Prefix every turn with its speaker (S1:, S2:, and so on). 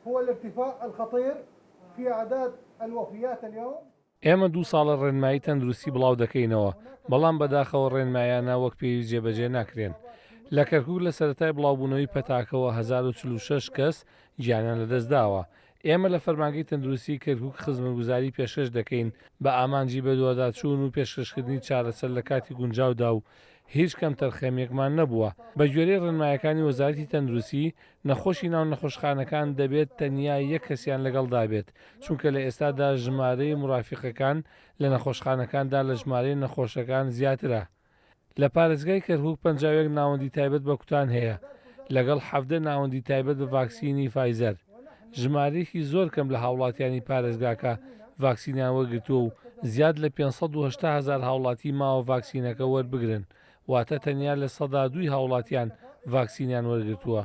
S1: هو الارتفاع الخطير في اعداد الوفيات اليوم.
S2: ئێمە دوو ساڵە ڕێنمایی تەندروستی بڵاو دەکەینەوە، بەڵام بەداخەوە ڕێنمایانە وەک پێویست جێبەجێ ناکرێن. لە کەرکوک لە سەرەتای بڵاوبوونەوەی پەتاکەوە 1046 کەس گیانیان لەدەستداوە. ئێمە لە فەرمانگەی تەندروستیی کەرکوک خزمەتگوزاری پێشکەش دەکەین بە ئامانجی بەدواداچوون و پێشکەشکردنی چارەسەر لە کاتی گونجاودا و هیچ کەمتەرخەمییەکمان نەبووە. بەگوێرەی ڕێنمایەکانی وەزارەتی تەندروستی، نەخۆشی ناو نەخۆشخانەکان دەبێت تەنیا یەک کەسیان لەگەڵدا بێت، چونکە لە ئێستادا ژمارەی مورافیقەکان لە نەخۆشخانەکاندا لە ژمارەی نەخۆشەکان زیاترە. لە پارێزگای کەرکوک 51 ناوەندی تایبەت بە کوتان هەیە، لەگەڵ 17 ناوەندی تایبەت بە ڤاکسینی فایزەر. ژمارەیەکی زۆر کەم لە هاوڵاتیانی پارێزگاکە ڤاکسینیان وەرگرتووە و زیاد لە 580 هەزار هاوڵاتی ماوە ڤاکسینەکە وەربگرن، واتە تەنیا 2% ی هاوڵاتیان ڤاکسینیان وەرگرتووە.